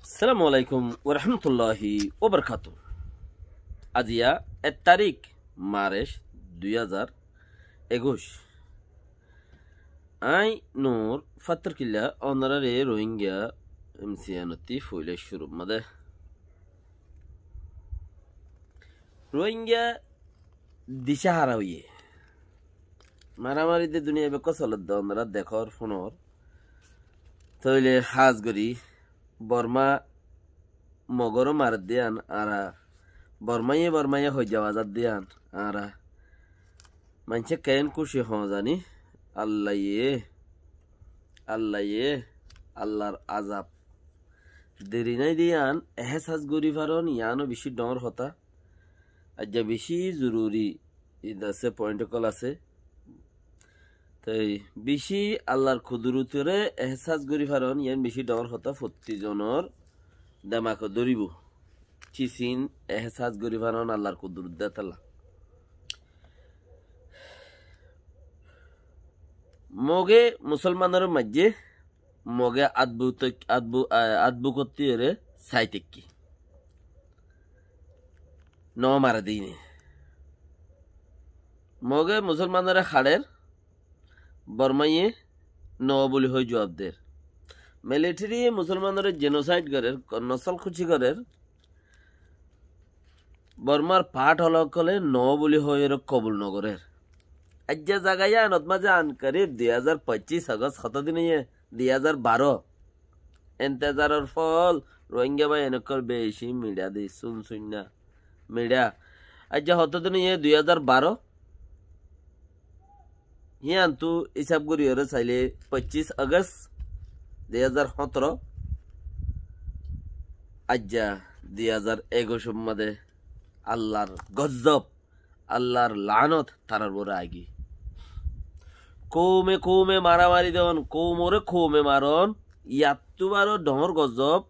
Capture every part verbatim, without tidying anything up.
Assalamu alaikum warahmatulláhi wabarakátuhu. Aziya ek tarík March dui házar ekuic. Añí Nur Fattorkilla, onoráre Rohingya M C N ottú foila cúrur mazé. Rohingya dicáhara óiye. Maramari de duniyai bekkún soler de, onorá dekór, fúnor. Tóile hás gorí Borma Mogoré marer de yían añára, Bormaye Bormaye hoijja bazar de yían añára. Maincé keén kúci hoó zani, Allaye, Allaye, Allar azab. Deri nái de yían ehsas gorí faron, yíano bicí dhoóñr hotá. Aijja bicí zoruri, id asé, point ókkol asé. Toi bicí Allar kudurotoré ehsas gorí faron, yían bicí dhoóñr hotá, fottí zonor demakot dóribo. Kisín ehsas gorí faron Allar kudurot de tálla. Moge musolmanoré maijjé, Moge átbu tek-, átbu, a, átbu kottí ere sai tekki. No mare de íne. Moge musolmanore haçer, Bormaye no buli hoi juab der. Military musolmanore genocide gorer, ko-, nosol kuci gorer, Bormar part ókkole no buli hoiyóre kobul no gorer. Aijja zaga yíanot mazé ankarib dui házar foccíc August, hoto din óiye? Dui házar baró. Entezaror fol Rohingya bái ókkol beci miçá de, sun sunna miçá. Aijja hoto din óiye? Dui házar baró. Híantu hísab goríyore sailé foccíc August dui házar hóñtoro, aijja dui házar ekuic mazé Allar gozzob, Allar laanot tarár uore aigiyé. Koume koume maramari don, koumore koume maron, yáttu baró dhoóñr gozzob,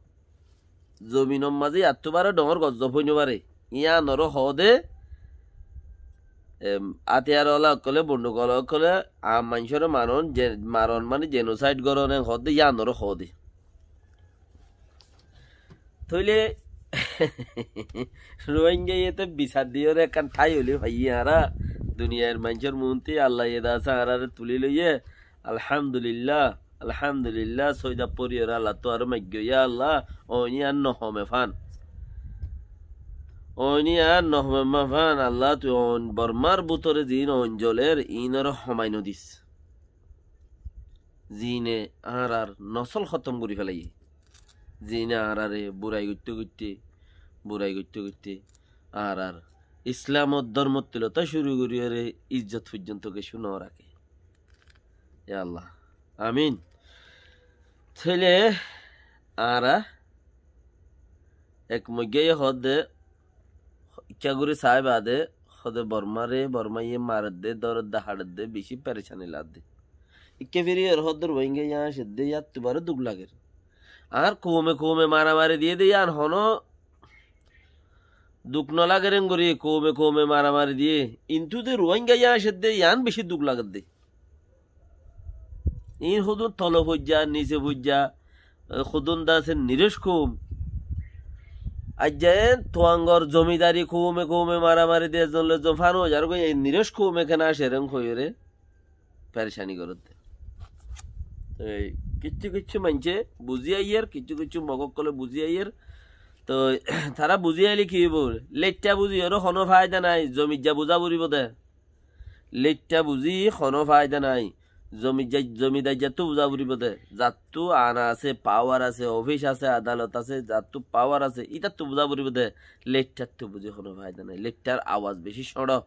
zominor mazé yáttu baró dhoóñr gozzob ói no fare. Yíanoré hoó de, em, átiyar ola ókkole, bonduk ola ókkole, aam maincóre maron, je-, maron mane genocide goron, en hoó de, yíanoré hoó de. Tóile Rohingya yíte bisar diyóre ekkán tái óli faiyí añára, duniyair maincór muúntu Allaye de asé añáráre tulí loiyé, Alhamdulillah. Alhamdulillah, sóida foriyóre Allattú aró maiggó, ya Allah, oin yían no home fán. Oin yían no home fán, Allah, tui oin Bormar bútore ziín oin zoler, iínoré homai no dis. Ziíne añárar nosol hótom gorí felaiyé. Ziíne añáráre burai goitté goitté, burai goitté goitté, añárar Islamor dórmot tulóttu cúru goríyore izzot foijjonto kessú no raké. Ya Allah. Amin. Tóile añára ek moiggáye hoó de, ikká gorí saái baade, hoó de Bormare, Bormaye marer de, dórer de, haçer de, bicí perecani lar de. Ikká firiyóre hoó de Rohingya yían aiccé de, yáttu baró duk lager. Añár koume koume maramari diyé de yían honó duk no lager en gorí, koume koume maramari diyé. Kintu de Rohingya yían aiccé de, yían bicí duk lager de. Iín hodún tole foijja, nise foijja, e, hodún de asé niroc koum. Aijja en tuangor zomidari koume koume maramari de, ezzon loi ezzon fán ói zargói, ei niroc koume kene aiccé en hoiyóre perecani gorér de. Toi kiccú kiccú maincé buzí aiyér, kiccú kiccú Mog ókkole buzí aiyér. Toi tará buzí ailé ki óibo? Leitta buzíyore honó faida nái, zomijja buzá foribó de. Leitta buzí honó faida nái. Zomi-, zomidaijjattu buzá foribó de. Zattú ana asé, pawar asé, ofis asé, adalot asé, zattú pawar asé, ítattu buzá foribó de. Leittattu buzí honó faida nái. Leittar awaz bicí cóñço.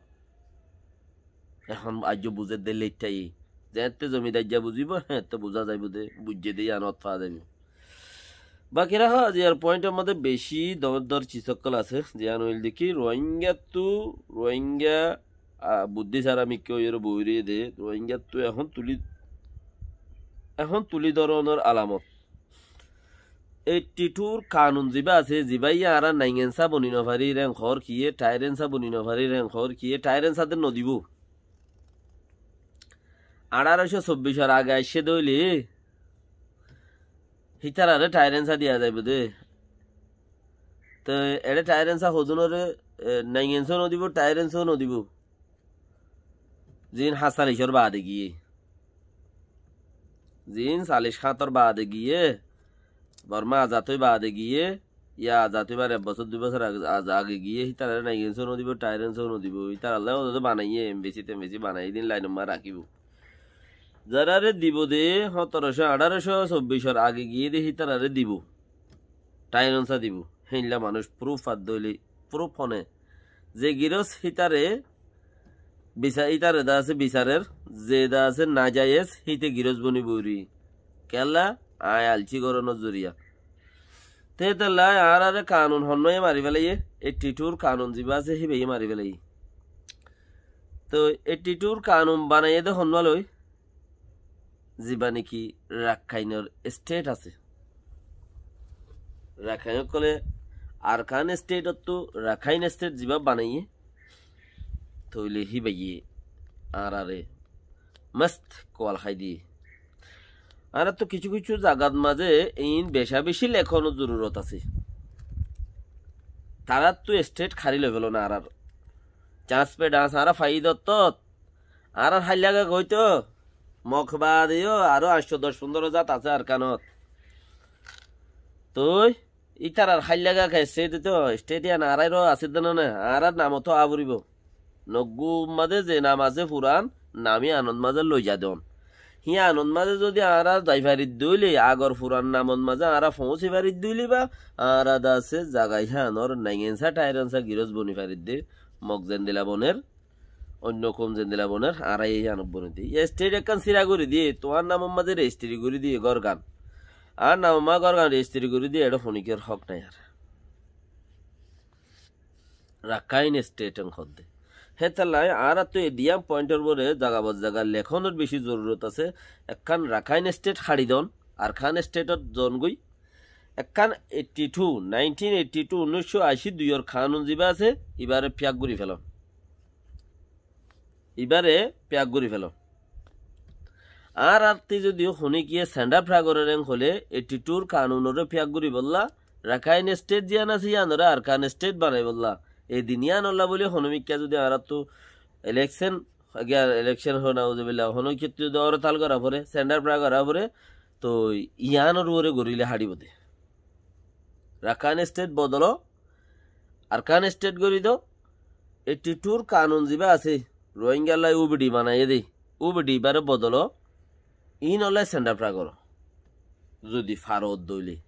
Ehón aijjó buzér de leittaye. Zeéñtte zomidaijja buzíbo, héeñtte buzá zaibó de, buijjé de yíanot faa zaibó. Baki rahó, aziyar pointor modde beci dóñr dóñr sis ókkol asé, ziyán óilde ki, Rohingyattu, Rohingya, a, buddí sára mikká óiyore boói roiyé de, Rohingyattu ehón tulí, ehón tulí dóronor alamot. Eighty two r kanun zibá asé, zibáye añára naingensa boni nofarir en hoór kiyé, thair ensa boni nofarir en hoór kiyé, thair ensa de nodibó. Añçáro cót sobbicor age aiccé de óile, hítararé thair ensa diya zaibó de. Te eçé tairensa hodúnoré, e, naingenso nodibó, tairenso nodibó. Ziín háñt salicór baade giyé. Ziín salic háñtor baade giyé, Bormá azad ói baade giyé, ya azad óibar ek bosór dui bosór age, az-, age giyé, hítararé naingenso nodibó, tairenso nodibó. Hítarallá ódode banaiyé, embesi tembesi banaiyé, edin lainor mazé rakíbou. Zararé dibou de, hóñtorocó, añçárocó sobbicór age giyé de hítararé dibou. Tairensa dibou. Héinla manúic pruf ar dóile, pruf hone. Ze girós hítare, bisa-, hítare de asé bisarer, ze de asé nazayes, híte girós bonibóu ri. Kiyólla, aññí alcí gorónor zoriya. Te hétolla añáráre kanun honnúaye mari félaiyé, eighty two r kanun zibá asé, híbayé mari félaiyé. Toi eighty two r kanun banaiyé de honnúa loi, zibá niki Rakkainor estet asé. Rakkain ókkole Arkan estetottú Rakkain estet zibá banaiyé, tóile híbayé añáráre mast kual hái diyé. Añáráttu kissú kissú zagat mazé iín becá becí lekónor zorurot asé. Taráttu estet hári loi félon añárár. Cañs pe dhañs añára faiyí dottót. Añárár háillaga goitó. Mok baade yó aró añctó doc fundóro zat asé Arkanot. Toi ítarar háillaga ke estet dito, estet yían añáráiró asé de no né, añárár namot ó aá foribó. Noggúa mazé ze nam asé furan, nam yíanot mazé loi za don. Híanot mazé zodi añára zai faridde óile, agor furan namot mazé añára foóñsi faridde óile ba, añára de asé zaga híanor naingensa tairensa girós boni faridde, Mok zendila boner, oinno koum zendila boner, añára yíanot boni diyé. Yá estet ekkán sira gorí diyé, tuáñr namot mazé rejistri gorí diyé górgan. Añár namot mazé górgan rejistri gorí diyé, eçé fonikór hók nái ar. Rakkain estet en hoddé. Hétolla añáráttu e diyán pointor uore zaga bor zaga lekónor becí zorurot asé. Ekkán Rakkain estet hári don, Arkan estetot zon goi. Ekkán eighty two, nineteen eighty two, unnúiccó ací duiyor kanun zibá asé, ibáre fiyák gorí félon. Ibáre fiyák gorí félon. Añáráttu zodi honíkiye send up ra gorér en hoilé, eighty two r kanunoré fiyák goríbolla, Rakkain estet ziyán asé yíanoré Arkan estet banaibólla. Edin yíanolla bóli honómikká zodi añáráttu elekcen, agiya elekcen hó, nauzubillah, honókittú zodi hórtal gorá foré, send up ra gorá foré, toi yíanor uore goríle háçibou dé. Rakkain estet bodolo, Arkan estet gorí do, eighty two r kanun zibá asé, Rohingyalla U B D banaiyé dé, U B D ibáre bodolo, iínolla send up ra goró. Zodi faro dóile.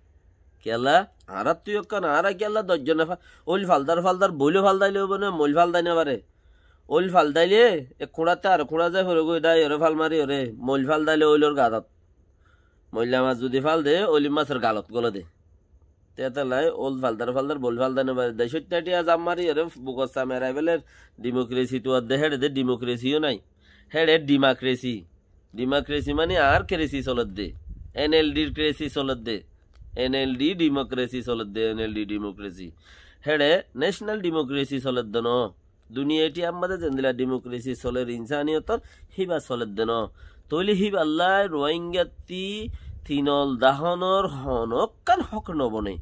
Kiyólla, añáráttu ekkán, añára kiyólla doc zone fa-, óil faldar faldar, boiló faldaile óibo né, moil faldai no fare. Óil faldaile, ek kuñçáttu ar kuñçá zai foré goi, dái oré fal mari oré, moil faldaile óilor gadot. Moilla mas zodi fal de, óil masor galot gólai de. Te hétolla óil faldar faldar, boil faldai no fare. Decót táki zam mari oré bukot sam erai féler, dimokrasi tuwar de héçe de dimokrasi yó nái. Héçe dimakrasi. Dimakrasi mani añár krasi soler de. N L D r krasi soler de. N L D dimakrasi soler de, N L D dimakrasi. Héçe necenal dimakrasi soler de no. Duniyai ttí ammá de zendila dimakrasi soler insaniyotor, híba soler de no. Tóile híballá Rohingyatti tinol dahonor honókkan hók no bone.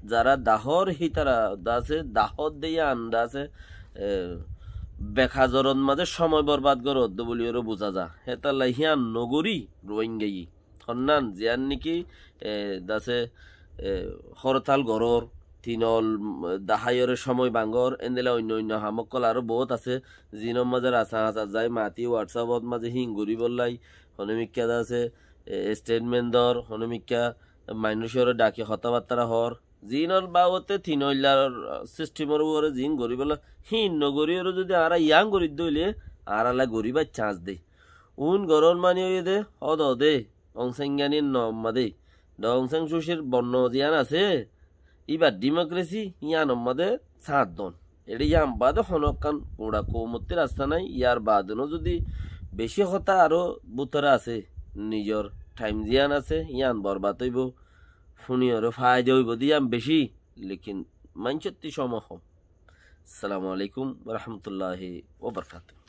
Zara dahor hítara dasé, dahor de yían dasé, e, bekazorot mazé cómoi borbad goródde buli óre buza za. Hétalla hían no gorí Rohingyaye. Honnán, ziyán niki, e, dasé, e, hórtal gorór, tinol, mm, daháiyoré cómoi bangor, endila oinno oinno ham ókkol aró boóut asé, zinor mazé rasa asa zai mati, WhatsApp ot mazé híin goríbollái, honómikká dasé, e, statement dor, honómikká mainúicoré dhaki hotábattára hoór, zinor babote tinoillar sisthimor uore zin goríbollá, híin no gorí óre zodi añára yían gorídde óile, añárallá goríbar chance de. Uin gorór mani óiye de, hódo de, Aung San Suu Kyi n no ammá de. Dé Aung San Suu Kyi r bonno ziyán asé, íbar dimokrasi yían ammá de sáñt don. Eçé yían baade honókkan guñça koumottí rasta nái, yar baade no zodi bicí hotá aró bútore asé, nizor thaim ziyán asé, yían borbad óibo, fúniyoré faida óibo de yían bicí, lekin maincótti cómo hom. Assalamu alaikum wa rahmatullahi wa barakatuhu.